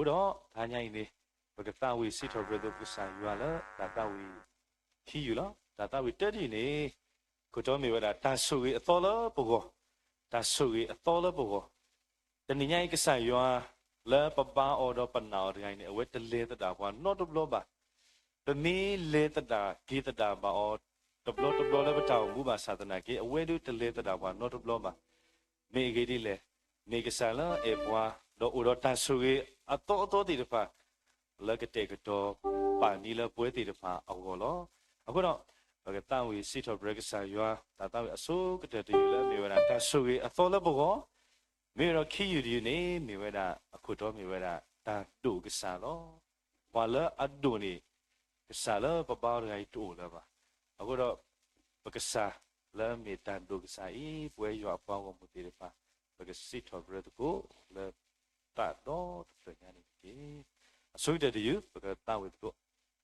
အဃိဒီးတဟါညါအံၤန့ၣ် ပကသးဝံၣ်စံးထီၣ်ပတြၢၤသကိးကစၢ်ယွၤလၢတၢ်သးဝံၣ်ခံယုၢ်လီၤ. တၢ်သးဝံၣ်တၢတယုၢ်န့ၣ် ခိၣ်တီမ့ၢ်ဝဲဒၣ်တၢ်ဆိၣ်ဂ့ၤအသီလၢပဂီၢ်, တၢ်ဆိၣ်ဂ့ၤအသီလၢပဂီၢ်. တနံၤညါအံၤကစၢ်ယွၤလၢပဘါအီၤဒီးပနာ်အီၤတဂၤအံၤန့ၣ် အဝဲတလဲၤသဒၣ်ပှၤနီတဘျီဘၣ်. ပမ့ၢ်လဲၤသဒၣ်က့ၤသဒၣ်ဘၣ်အီၤ တဘျီတဘျီလၢပတၢ်အိၣ်မူဘၣ်ဆၣ်သနာ်က့ အဝဲဒၣ်တလဲၤသဒၣ်ပှၤနီတဘျီဘၣ်. မ့ၢ်အဂ့ၢ်ဒ်လဲၣ်, မ့ၢ်ကစၢ်လၢအဲၣ်ပှၤ ဒီးအိၣ်ဒီးတၢ်ဆိၣ်ဂ့ၤအသီအသီသ့ၣ်တဖၣ် လၢကတဲာ်ကတီၤပာ်နံၤလၢပှၤသ့ၣ်တဖၣ်အဂီၢ်လီၤ. အဃိဒီး ပကသးဝံၣ်စံးထီၣ်ပတြၢၤကစၢ်ယွၤ တၢ်သးဝံၣ်အဆိကတၢၢ်တယုၢ်လၢအမ့ၢ်ဝဲဒၣ်တၢ်ဆိၣ်ဂ့ၤအသီလၢပဂီၢ်, မ့ၢ်ဝဲဒီးခံယုၢ်တယုၢ်န့ၣ် မ့ၢ်ဝဲဒၣ်အခိၣ်တီမ့ၢ်ဝဲဒၣ်တၢ်ဒိၣ်ကစၢ်လီၤ. ပှၤလၢအဒိၣ်န့ၣ် ကစၢ်လၢပဘါအီၤတဂၤအံၤတအိၣ်လၢၤဘၣ်. အဃိဒီး ပကစၢ်လၢအမ့ၢ်တၢ်ဒိၣ်ကစၢ်အံၤ ပဝဲယွၤအပှၤဂီၢ်မုၢ်သ့ၣ်တဖၣ် ပကစံးထီၣ်ပတြၢၤသကိးလၢသးဒီတဖျၢၣ်ညါန့ၣ်တက့ၢ်. အဆိကတၢၢ်တယုၢ် ပကသးဝံၣ်သကိး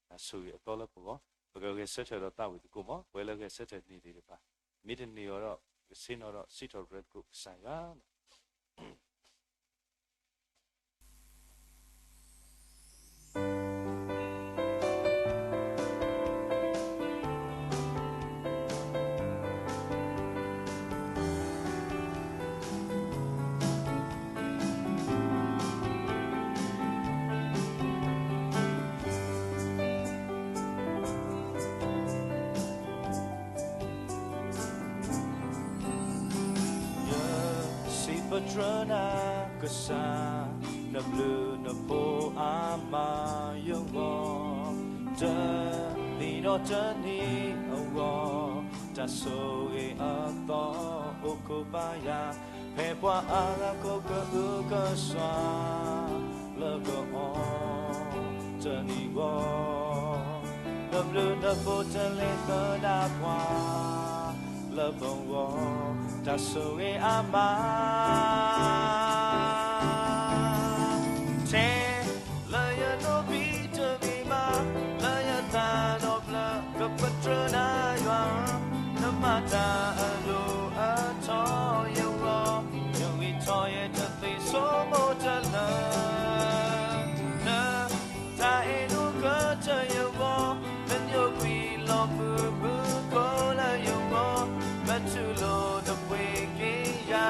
တၢ်ဆိၣ်ဂ့ၤအသီလၢပဂီၢ်, ပကဂဲၤဆၢထၢၣ်ဒီးသးဝံၣ်သကိးမး ပဝဲလၢဂဲၤဆၢထၢၣ်န့ၢ်သ့ၣ်တဖၣ်, မ့ၢ်တန့ၢ်အီၤဒီး ပကဆ့ၣ်နီၤဒီးစံးထီၣ်ပတြၢၤသကိးကစၢ်ယွၤ ယစံးပတြၢၤနၤကစၢ်, နဘျုးနဖှိၣ်အါမးယဂီၢ်, တနံၤဒီးတနံၤအဂီၢ်, တၢ်ဆိၣ်ဂ့ၤအသီအိၣ်ခိးဘၣ်ယၤ, ဖဲပှၤအါဂၤကိးကအုကစွါ လၢကအီၣ်တနံၤဂီၢ်, နဘျုးနဖှိၣ်တလဲၤသဒၣ်ပှၤ လၢပဂီၢ်, တၢ်ဆိၣ်ဂ့ၤအါမး ထဲလၢယနိးဘံၣ်တမံၤဘၣ်, လၢယသးဒီဖျၢၣ်ကပတြၢၤနၤယွၤ, နမၤတၢ်အဒိၣ်အထီယဂီၢ်, ယဂံၢ်ထီၣ်ယဲတသ့ဆိကမိၣ်တလၢ နတၢ်အဲၣ်ဒိၣ်ကတၢၢ်ယဂီၢ်, နညိကွံာ်လီၤမုာ်မုာ်ခိၣ်လၢယဂီၢ်, မ့ၢ်ထူၣ်လိာ်နပှ့ၤက့ၤယၤ,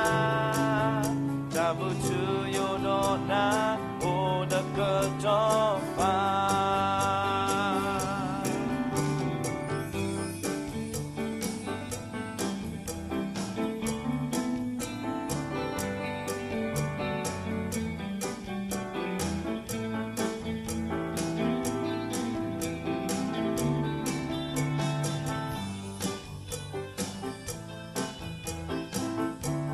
တၢ်မုာ်ထူယိာ်ဒီးနၤ အိၣ်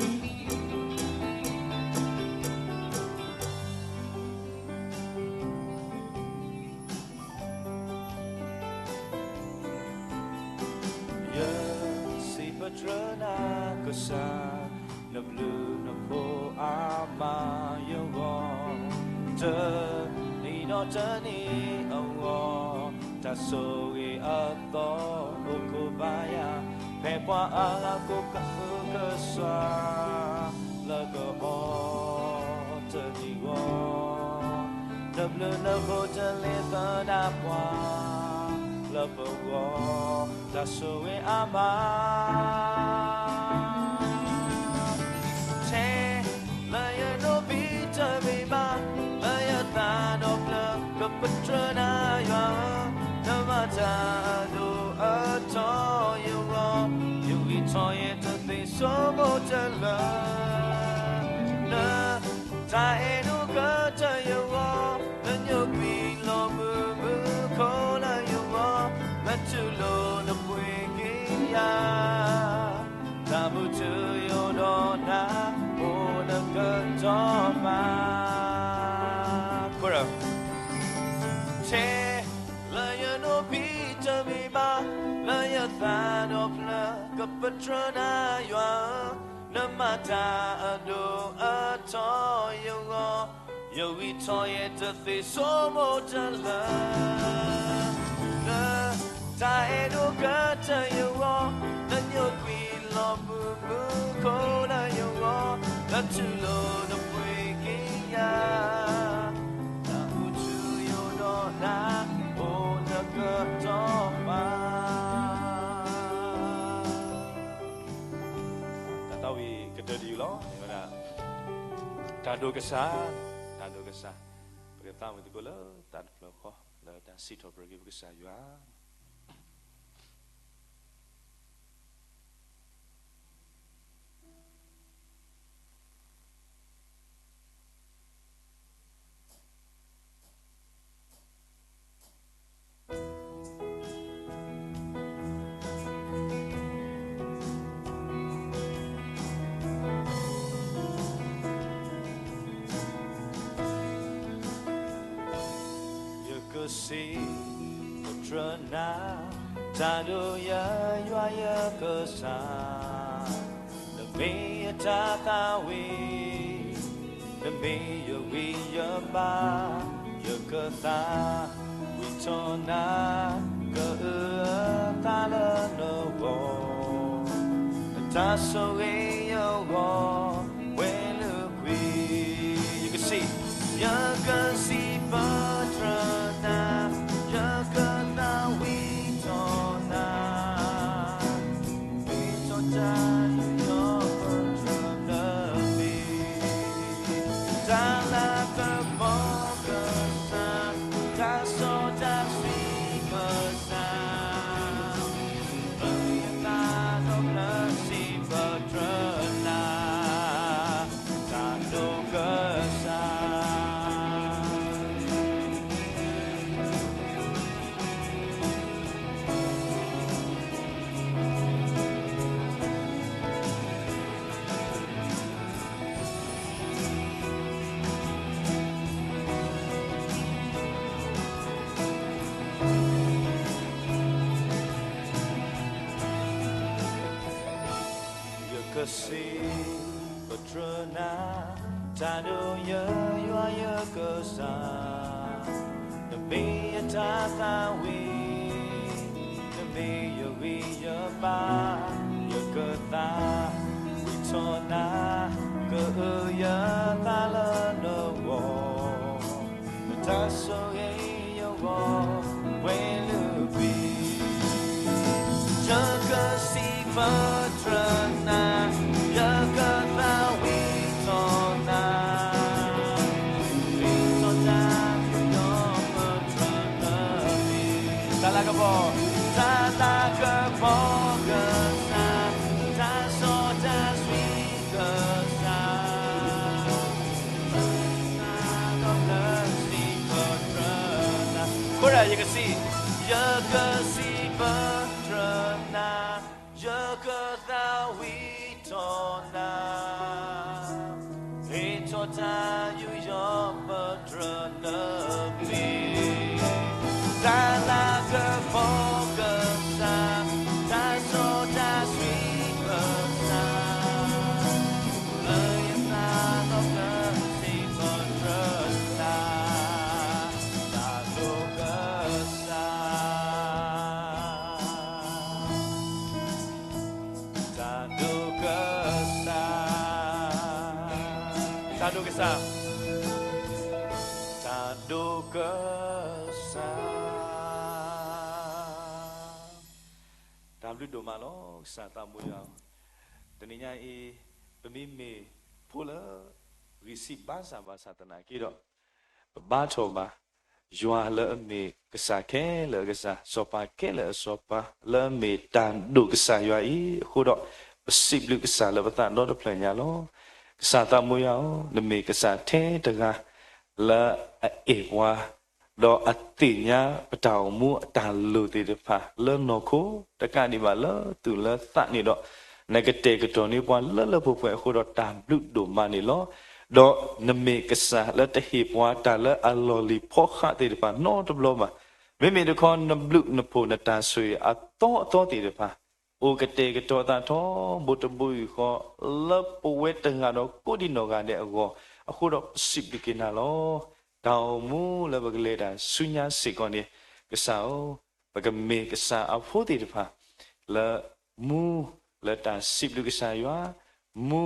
နကတီၢ်ဘၣ် ယစံးပတြၢၤနၤကစၢ်, နဘျုးနဖှိၣ်အါမးယဂီၢ်, တနံၤဒီးတနံၤအဂီၢ်, တၢ်ဆိၣ်ဂ့ၤအသီအိၣ်ခိးဘၣ်ယၤ, ဖဲပှၤအါဂၤကိးကအုကစွါ လၢကအီၣ်တနံၤဂီၢ်, နဘျုးနဖှိၣ်တလဲၤသဒၣ်ပှၤ လၢပဂီၢ်, တၢ်ဆိၣ်ဂ့ၤအါမး ထဲလၢယနိးဘံၣ်တမံၤဘၣ်, လၢယသးဒီဖျၢၣ်ကပတြၢၤနၤယွၤ, နမၤတၢ်အဒိၣ်အထီယဂီၢ်, ယဂံၢ်ထီၣ်ယဲတသ့ဆိကမိၣ်တလၢ နတၢ်အဲၣ်ဒိၣ်ကတၢၢ်ယဂီၢ်, နညိကွံာ်လီၤမုာ်မုာ်ခိၣ်လၢယဂီၢ်, မ့ၢ်ထူၣ်လိာ်နပှ့ၤက့ၤယၤ, တၢ်မုာ်ထူယိာ်ဒီးနၤ အိၣ်နကတီၢ်ဘၣ် ထဲလၢယနိးဘံၣ်တမံၤဘၣ်, လၢယသးဒီဖျၢၣ်ကပတြၢၤနၤယွၤ, နမၤတၢ်အဒိၣ်အထီယဂီၢ်, ယဂံၢ်ထီၣ်ယဲတသ့ဆိကမိၣ်တလၢ နတၢ်အဲၣ်ဒိၣ်ကတၢၢ်ယဂီၢ်, န တၢ်ဒိးကစၢ်, တၢ်ဒိးကစၢ်, ပကသးဝံၣ်သကိးလၢတၢ်တဖျၢၣ်ဃီ လၢတၢ်စံးထီၣ်ပတြၢၤက့ၤပကစၢ်ယွၤ ယကစံးပတြၢၤနၤ, တၢ်ဒိးယွၤယွၤယကစၢ်, နမ့ၢ်ယတၢ်သးဝံၣ်, နမ့ၢ်ယဝံယဘါ, ယကသးဝံၣ်ထီၣ်နၤ, ကအုၣ်အသးလၢနဂီၢ်, နတၢ်ဆိၣ်ဂ့ၤအဂီၢ် ဝဲလၢကွံာ်, ယကစံး, ယကစံးပတြၢၤနၤ, ယကသးဝံၣ်ထီၣ်နၤ, မ့ၢ်ထီၣ်တၢ်ယူးယီၣ်ပတြၢၤလၢမ့ၢ် တၢ်လၤကပီၤကစၢ်, တၢ်စီတၢ်ဆှံကစၢ်, လၢယသးဒီဖျၢၣ်စံးပတြၢၤနၤ, တၢ်ဒိးကစၢ် ယကစံးပတြၢၤနၤ, တၢ်ဒိးယွၤယွၤယကစၢ်, နမ့ၢ်ယတၢ်သးဝံၣ်, နမ့ၢ်ယဂံၢ်ယဘါ, ယကသးဝံၣ်ထီၣ်နၤ, ကအုၣ်ယသးလၢနဂီၢ် နတၢ်ဆိၣ်ဂ့ၤအဂီၢ် ဝဲလၢကွံာ်, ယကစံးပတြၢၤနၤ, ယကသးဝံၣ်ထီၣ်နၤ, မ့ၢ်ထီၣ်တၢ်ယူးယီၣ်ပတြၢၤလၢမ့ၢ် တၢ်လၤကပီၤ, တၢ်လၤကပီၤကစၢ်, တၢ်စီတၢ်ဆှံကစၢ်, အဃိဒီးယကစံး, ယကစံးပတြၢၤနၤ, ယကသးဝံၣ်ထီၣ်နၤ, မ့ၢ်ထီၣ်တၢ်ယူးယီၣ်ပတြၢၤလၢမ့ၢ် တၢ်လၤကပီၤကစၢ်, တၢ်စီတၢ်ဆှံကစၢ်, လၢယသးဒီဖျၢၣ်စံးပတြၢၤနၤ, တၢ်ဒိးကစၢ် တၢ်ဒိးကစၢ်, တၢ်ဒိးကစၢ်, တၢ်ဒိးကစၢ်, တၢ်ဘျုးဒိၣ်မးလီၤ. ကစၢ်သးဘိယွၤဧၢ, တနံၤညါအံၤ ပမ့မ့ၢ်ဖိလၢ ဂံၢ်စၢ်ဘါစၢ်ဘၣ်ဆၣ်သနာ်က့ဒီး ပဘါထီၣ်ဘၣ် ယွၤလၢအမ့ၢ်ကစၢ်ခဲလၢာ်အကစၢ်, စီၤပၤခဲလၢာ်အစီၤပၤ, လၢအမ့ၢ်တၢ်ဒိၣ်ကစၢ်ယွၤအံၤအဃိဒီး, ပစံးဘျုးကစၢ်လၢပသးဒီတဖျၢၣ်ညါလီၤ. ကစၢ်သးဘိယွၤဧၢ, နမ့ၢ်ကစၢ်ထဲတဂၤ လၢအအဲၣ်ပှၤ ဒီးအသ့ၣ်ညါပတၢ်အိၣ်မူအတၢ်လိၣ်သ့ၣ်တဖၣ် လၢနီၢ်ခိတကးဒံးဘၣ်လၢသုးလၢသးန့ၣ်ဒီး, နကတဲာ်ကတီၤန့ၢ်ပှၤလၢလၢပှဲၤပှဲၤအဃိဒီးတၢ်ဘျုးဒိၣ်မးန့ၣ်လီၤ. ဒီးနမ့ၢ်ကစၢ်လၢတဟ့ၣ်ပှၤတၢ်လၢအလီၢ်လံၤဖီဃးသ့ၣ်တဖၣ်နီတဘျီဘၣ်. မ့မ့ၢ်တခီ နဘျုးနဖှိၣ်နတၢ်ဆိၣ်ဂ့ၤအသီအသီသ့ၣ်တဖၣ် အိၣ်ကတဲာ်ကတီၤအသးထီဘိတဘိယူၢ်ဃီ လၢပဝဲတဂၤဒီးကိးဒံနီၢ်ဂၤဒဲးအဂီၢ်, အဃိဒီးပစံးဘျုးက့ၤနၤလီၤ. တၢ်အိၣ်မူလၢပကလဲၤတၢ်ဆူညါစ့ၢ်ကီးန့ၣ်, ကစၢ်ဧၢ, ပကမ့ၢ်ကစၢ်အဖိသ့ၣ်တဖၣ် လၢမူလၢတၢ်စံးဘျုးကစၢ်ယွၤ, မူ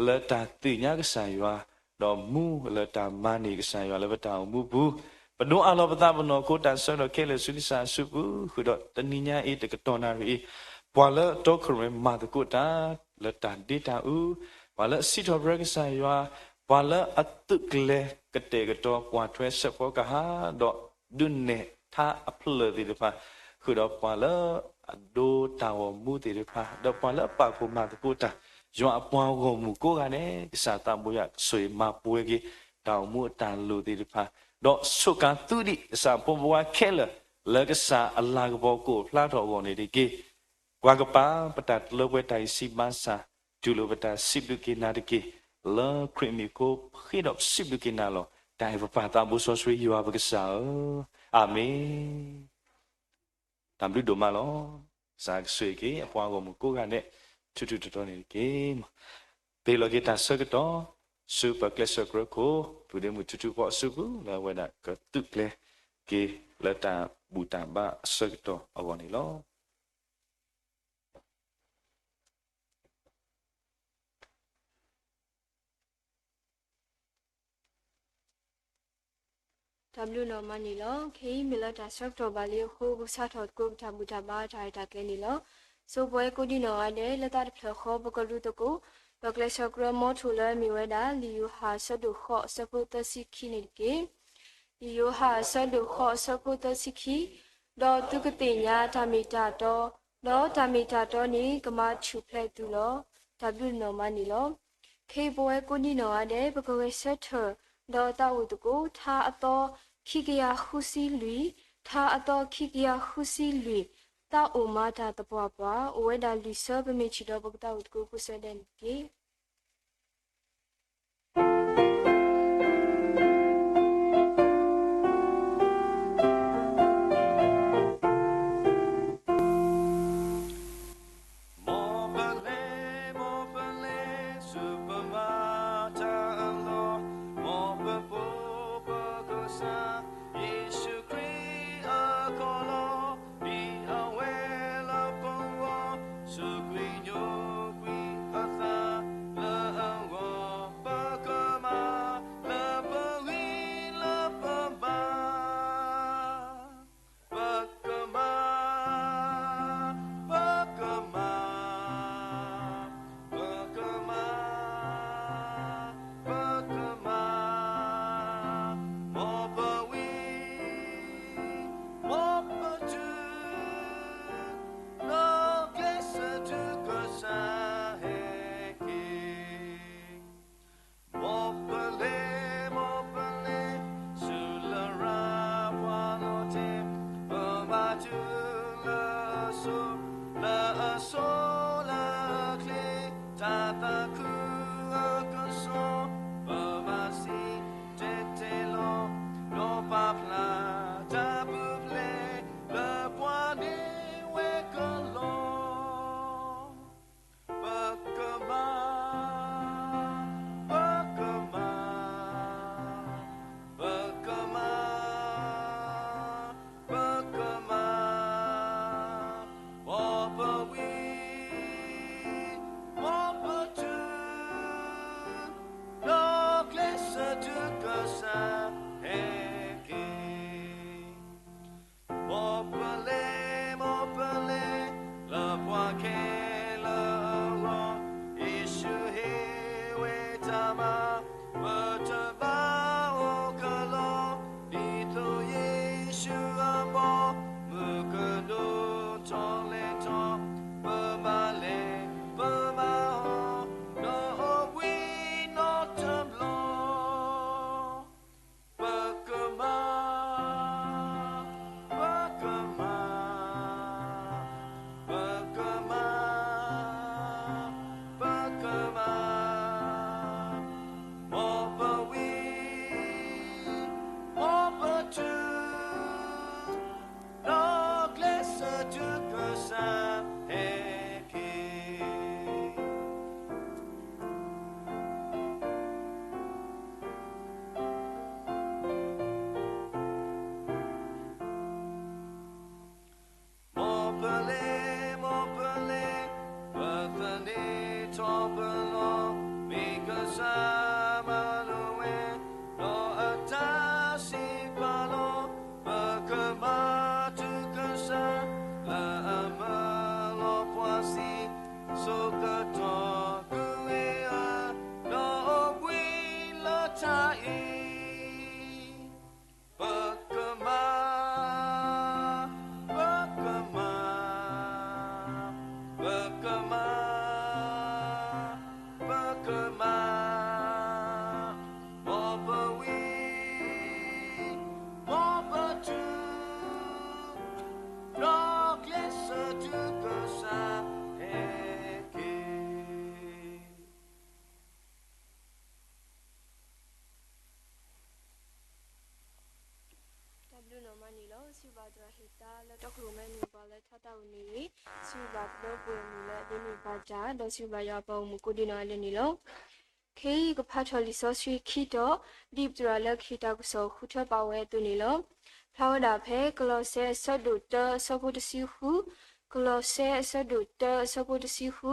လၢတၢ်သ့ၣ်ညါကစၢ်ယွၤ, ဒီးမူလၢတၢ်မၤန့ၢ်ကစၢ်ယွၤလၢပတၢ်အိၣ်မူပူၤ, ပဒိးအးလီၤပသးပနီၢ်ခိတၢ်ဆၢကတီၢ်ခဲလၢာ်ဆူကစၢ်အစုပူၤ, ဃုာ်ဒီးတနံၤညါအံၤတကတီၢ်နၣ်ရံၣ်အံၤ, ပှၤလၢအတီခိၣ်ရိၣ်မဲမၤသကိးတၢ် လၢတၢ်ဒ့တၢ်အူ, ပှၤလၢအစံးထီၣ်ပတြၢၤကစၢ်ယွၤ, ပှၤလၢအသုးကျဲၤကတဲာ်ကတီၤ ကွၢ်ထွဲစဲးဖီကဟၣ် ဒီးဒုးနဲၣ်ထါအဖျၢၣ်သ့ၣ်တဖၣ်, ဃုာ်ဒီးပှၤလၢအဒိတၢ်ဂီၤမူသ့ၣ်တဖၣ်, ဒီးပှၤလၢအပာ်ဖှိၣ်မၤသကိးတၢ်, ယွၤအပှၤဂီၢ်မုၢ်ကိးဂၤဒဲး ကစၢ်သးဘိယွၤကဆိၣ်ဂ့ၤမၤပှဲၤက့ၤ တၢ်အိၣ်မူအတၢ်လိၣ်သ့ၣ်တဖၣ်, ဒီးဆိၣ်ကၤသုဒံးကစၢ်ဖိပဝါခဲလၢာ် လၢကစၢ်အလၤကပီၤကအိၣ်ဖျါထီၣ်အဂီၢ်န့ၣ်တက့ၢ်. ကွၢ်ကပၤပတၢ်တလၢပှဲၤတၢ်ဂံၢ်စၢ်ဘါစၢ်, တူၢ်လိာ်ပတၢ်စံးဘျုးက့ၤနၤတက့ၢ်. လၢခရံာ်အမံၤအဃိ ပဃ့ဒီးပစံးဘျုးက့ၤနၤလီၤ. တၢ်အဲၣ်ပပၢ်သးဘိစီဆှံယွၤပကစၢ်ဧၢ, အၤမ့ၣ်. တၢ်ဘျုးဒိၣ်မးလီၤ. ကစၢ်ကဆိၣ်ဂ့ၤက့ၤအပှၤဂီၢ်မုၢ်ကိးဂၤဒဲး ထူထူတီတီန့ၣ်တက့ၢ်. ပဟ့ၣ်လီၤက့ၤတၢ်ဆၢကတီၢ် ဆူပကျဲးစၢးကရၢခိၣ် ပုၢ်ဒ့မုၣ်ထူထူဖီအစုပူၤ လၢအဝဲဒၣ်ကသုးကျဲၤက့ၤ လၢတၢ်ဘူၣ်တၢ်ဘါအဆၢကတီၢ်အဂီၢ်န့ၣ်လီၤ. တၢ်ဘျုးနီၢ်မးန့ၣ်လီၤ. ခဲအံၤမ့ၢ်လၢတၢ်ဆၢကတီၢ်ဘၣ်လံအဃိ ပကစးထီၣ်သကိးပတၢ်ဘူၣ်တၢ်ဘါတၢ်ရဲၣ်တၢ်ကျဲၤန့ၣ်လီၤ. ဆိပဝဲကိးဒံနီၢ်ဂၤဒဲး လၢသးတဖျၢၣ်ဃီ ပကရူၤသကိး ပကျဲးစၢးကရၢမီထိၣ်လၢအမ့ၢ်ဝဲဒၣ် လံာ်ယိၤဟၣ်အဆၢဒိၣ်ဃိးအဆၢဖိသၢဆံခံန့ၣ်တက့ၢ်. လံာ်ယိၤဟၣ်အဆၢဒိၣ်ဃိးအဆၢဖိသၢဆံခံ, ဒီးသုကသ့ၣ်ညါတၢ်မ့ၢ်တၢ်တီ, ဒီးတၢ်မ့ၢ်တၢ်တီန့ၣ် ကမၤဆူၣ်ဖျဲးသုလီၤ. တၢ်ဘျုးနီၢ်မးန့ၣ်လီၤ. ခဲအံၤပဝဲကိးဒံနီၢ်ဂၤဒဲး ပကဂဲၤဆၢထၢၣ် ဒီးသးအိၣ်သကိး ထါအသီခံကယၤဃုဆံလွံၢ်, ထါအသီခံကယၤဃုဆံလွံၢ်, သးအိၣ်မၤတၢ်သပှၢ်ပှၢ် အိၣ်ဝဲဒၣ်လွံၢ်ဆၢ ပမ့ၢ်ထံၣ်ဒီးပကသးအိၣ်သကိးဖိစၢဒဲးန့ၣ်တက့ၢ်. ပကမၤ, ပကမၤ, မ်ပဝံ, မ်ပတုၤ, ဒီးကျဲးစၢးတုၤကစၢ်ဟဲက့ၤ. တၢ်ဘျုးနီၢ်မးန့ၣ်လီၤ. စံးဘျုးသရၣ်ဟ့ၣ်သါလၢတၢ်ကရူၢ်မဲမ့ၢ်ပှၤလၢထါတၢ်အိၣ်န့ၣ်ဂ့ၤ, စံးဘျုးသရၣ်ပဒိၣ်ပှဲၤမုၢ်လၢအဒိးန့ၢ်ဘၣ်တၢ်, ဒီးစံးဘျုးယွၤပှၤဂီၢ်မုၢ်ကိးဒံနီၢ်ဂၤဒဲးန့ၣ်လီၤ. ခဲအံၤကဖးထီၣ်လံာ်စီဆှံခံတီၤ, ဒ်ပသရၣ်လၢကဟ့ၣ်တၢ်ကစီၣ်ဃုထၢပာ်ဝဲအသိးန့ၣ်လီၤ. ဖျါဝဲဒၣ်ဖဲကလီးစဲအဆၢဒိၣ်တၢအဆၢဖိတဆံဃု, ကလီးစဲအဆၢဒိၣ်တၢအဆၢဖိတဆံဃု,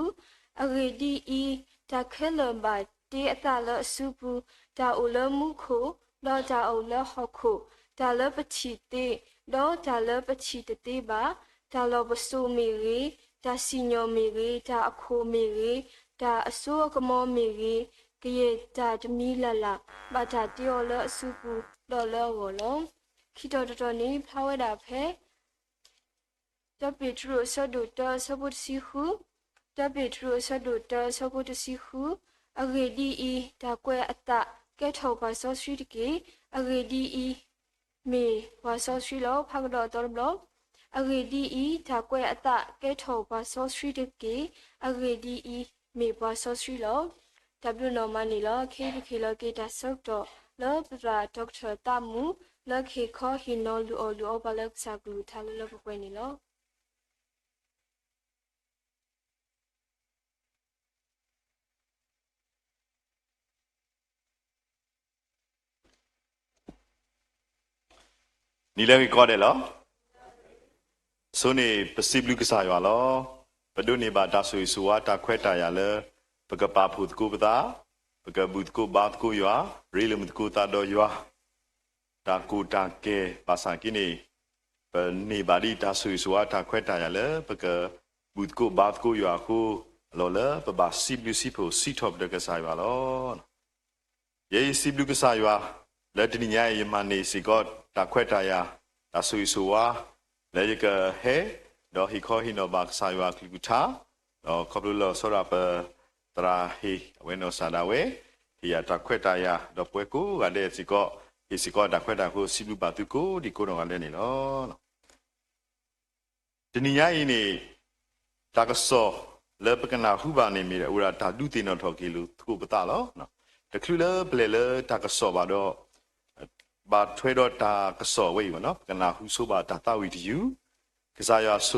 အဂ့ၢ်ဒ်အံၤ, တၢ်ခဲလၢာ်ဘၣ်တ့အသးလၢအစုပူၤ, တၢ်အိၣ်လၢမူခိၣ်, ဒီးတၢ်အိၣ်လၢဟီၣ်ခိၣ်, တၢ်လၢပထံၣ်သ့, ဒီးတၢ်လၢပထံၣ်တသ့ဘၣ်, တၢ်လီၢ်ပစိာ်မ့ၢ်ဂ့ၤ, တၢ်စံၣ်ညီၣ်မ့ၢ်ဂ့ၤ, တၢ်အခိၣ်မ့ၢ်ဂ့ၤ, တၢ်အစိအကမီၤမ့ၢ်ဂ့ၤ, ကယဲၢ်တၢ်တမံၤလၢ်လၢ် ဘၣ်တၢ်တ့အီၤလၢအစုပူၤဒီးလၢအဂီၢ်လီၤ. ခံတီၤတတီၤန့ၣ် ဖျါဝဲဒၣ်ဖဲ တၢပ့းတရူးအဆၢဒိၣ်တၢအဆၢဖိတဆံဃု, တၢပ့းတရူးအဆၢဒိၣ်တၢအဆၢဖိတဆံဃု, အဂ့ၢ်ဒ်အံၤ, တၢ်ကွဲးအသးကဲထီၣ်ပှၤစီဆှံတက့ၢ်. အဂ့ၢ်ဒ်အံၤ, မ့ၢ်ပှၤစီဆှံလီၤ. ဖးကဒီးအသီတဘျီ, အဂ့ၢ်ဒ်အံၤ, တၢ်ကွဲးအသးကဲထီၣ်ပှၤစီဆှံတက့ၢ်. အဂ့ၢ်ဒ်အံၤ, မ့ၢ်ပှၤစီဆှံလီၤ. တၢ်ဘျုးနီၢ်မးန့ၣ်လီၤ. ခဲအံၤပကဟ့ၣ်လီၤက့ၤတၢ်ဆၢကတီၢ်လၢပသရၣ် doctor သးမူ လၢကဟ့ၣ်ခီဟ့ၣ်နီၤလုၢ်အီၣ်လုၢ်အီပှၤလၢကစၢ်ကလုၢ်ကထါလၢလၢပှဲၤပှဲၤန့ၣ်လီၤ. နံၤလၢဂ့ၤကိးဂၤဒဲးလီၤ. အဆိန့ၣ် ပစံးဘျုးကစၢ်ယွၤလီၤ. ပဒိးန့ၢ်ဘၣ်တၢ်ဆိၣ်ဂ့ၤဆိၣ်ဝါ တၢ်ခွဲးတၢ်ယာ်လၢ ပကပာ်ဖှိၣ်သကိးပသး, ပကဘူၣ်သကိးဘါသကိးယွၤ, ရ့လိာ်မုာ်သကိးသးဒီးယွၤ တၢ်ကိၢ်တၢ်ဂီၤ ဘၣ်ဆၣ်က့န့ၣ် ပန့ၢ်ဘၣ်ဒ်တၢ်ဆိၣ်ဂ့ၤဆိၣ်ဝါ တၢ်ခွဲးတၢ်ယာ်လၢ ပကဘူၣ်သကိးဘါသကိးယွၤအဃိ အလီၢ်လၢပဘၣ်စံးဘျုးစံးဖှိၣ်စံးထီၣ်ပတြၢၤကစၢ်ယွၤလီၤ. ယဲယစံးဘျုးကစၢ်ယွၤ လၢတနံၤညါအံၤ ယမၤန့ၢ်စ့ၢ်ကီးတၢ်ခွဲးတၢ်ယာ် တၢ်ဆိၣ်ဂ့ၤဆိၣ်ဝါ လၢယကဟဲ ဒီးဟ့ၣ်ခီဟ့ၣ်နီၤဘၣ်ကစၢ်ယွၤအကလုၢ်ကထါ ဒီးခီဖျိလၢစီၤဒၣ်ပသရၣ်ဟ့ၣ် အဝဲနီၢ်ကစၢ်ဒၣ်ဝဲ ဟ့ၣ်ယၤတၢ်ခွဲးတၢ်ယာ် ဒီးပဝဲကိးဂၤဒဲးစ့ၢ်ကီး ဟ့ၣ်စ့ၢ်ကီးတၢ်ခွဲးတၢ်ယာ်အဃိ စံးဘျုးဘၣ်သုကိးဒံကိးနီၢ်ဂၤဒဲးန့ၣ်လီၤ. တနံၤညါအံၤန့ၣ် တၢ်ကစီၣ်လၢပကနၢ်ဟူဘၣ်န့ၣ်မ့ၢ်ဒၣ် အိၣ်ဒၣ်တၢ်ဒုးသ့ၣ်နီၣ်ထီၣ်က့ၤလိာ်သကိးပသးလီၤ. တချုးလၢပလဲၤလၢတၢ်ကစီၣ်ဘၣ်ဒီး ဘၣ်ထွဲဒီးတၢ်ကစီၣ်ဝဲအံၤ ပကနၢ်ဟူဆိဘၣ်တၢ်သးဝံၣ်တယုၢ်, ကစၢ်ယွၤဆိ